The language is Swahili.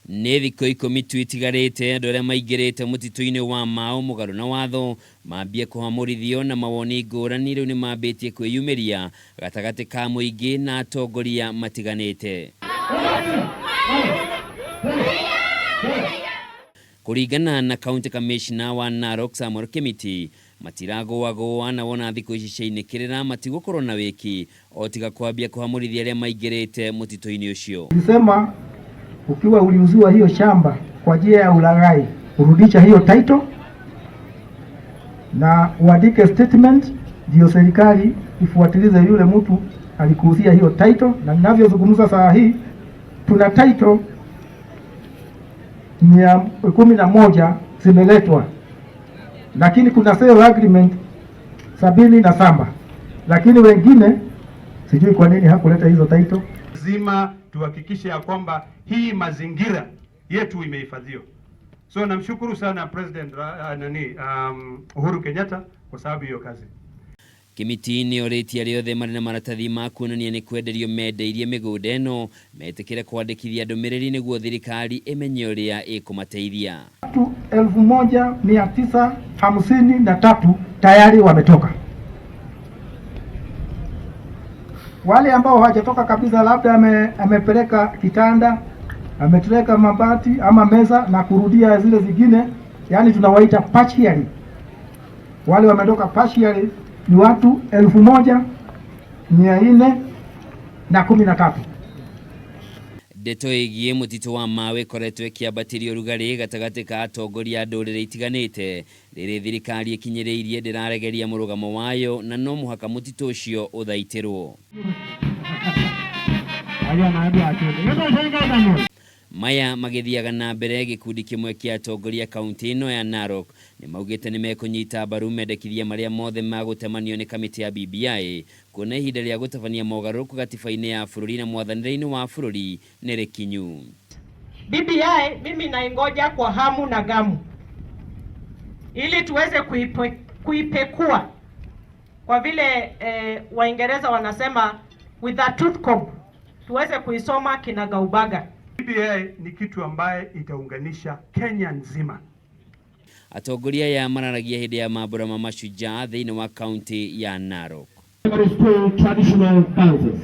Nĩ thikũ 10 tu itigarĩte andũ arĩa maingĩrĩte mũtitũ-inĩ wa Mau mũgarũ na watho mambie kũhamũrithio na mawoni ngũrani rĩu nĩmambĩtie kwĩyumĩria gatagatĩ ka mũingĩ na atongoria matiganĩte. Kũringana na County Commissioner wa Narok Samuel Kĩmiti, matiragũagũa na wona thikũ ici ciainĩkĩrĩra matigũkorwo na wĩki o tiga kwambia kũhamũrithia arĩa maingĩrĩte mũtitũ-inĩ ũcio. Nilisema ukiwa uliuziwa hiyo shamba kwa njia ya ulaghai, urudisha hiyo title na uandike statement, ndio serikali ifuatilize yule mtu alikuuzia hiyo title. Na ninavyozungumza saa hii tuna title 111 zimeletwa, lakini kuna sale agreement 77, lakini wengine sijui kwa nini hakuleta hizo title. Lazima tuhakikishe ya kwamba hii mazingira yetu imehifadhiwa. So namshukuru sana President Uhuru Kenyatta kwa sababu hiyo kazi. Kĩmiti nĩ orĩtie arĩa othe marĩ na maratathi ma kuonania nĩ kwenderio mendeirie mĩgũnda ĩno metĩkĩre kwandĩkithia ndũmĩrĩri nĩguo thirikari ĩmenye ũrĩa ĩkũmateithia. Watu 1953 tayari wametoka. Wale ambao hawajatoka kabisa, labda amepeleka kitanda, ameteleka mabati ama meza na kurudia zile zingine, yani tunawaita partially. Wale wametoka partially ni watu 1413. Ndeto ĩgiĩ mũtitũ wa Mau ĩkoretwo ĩkĩambatĩria ũrugarĩ gatagatĩ ka atongoria a ndũrĩrĩ itiganĩte rĩrĩ thirikari ĩkinyĩrĩirie ndĩraregeria mũrũgamo wayo na no mũhaka mũtitũ ũcio ũthaitĩrwo. Maya magĩthiaga na mbere gĩkundi kĩmwe kĩa atongoria kaunti ĩno ya Narok nĩ maugĩte nĩ mekũnyita mbaru mendekithia marĩa mothe magũtemanio nĩ kamĩtĩ ya BBI kuona ihinda rĩa gũtabania mogarũrũku gatiba-inĩ ya bũrũri na mwathanĩre-inĩ wa bũrũri nĩ rĩkinyu. BBI mimi naingoja kwa hamu na gamu ili tuweze kuipekua kwa vile Waingereza wanasema with a tooth comb, tuweze kuisoma kinagaubaga. BBI ni kitu ambaye itaunganisha Kenya nzima. Atongoria aya mararagia hĩndĩ ya mambura ma mashujaa thĩinĩ wa kaunti ya Narok. Primary school traditional dances.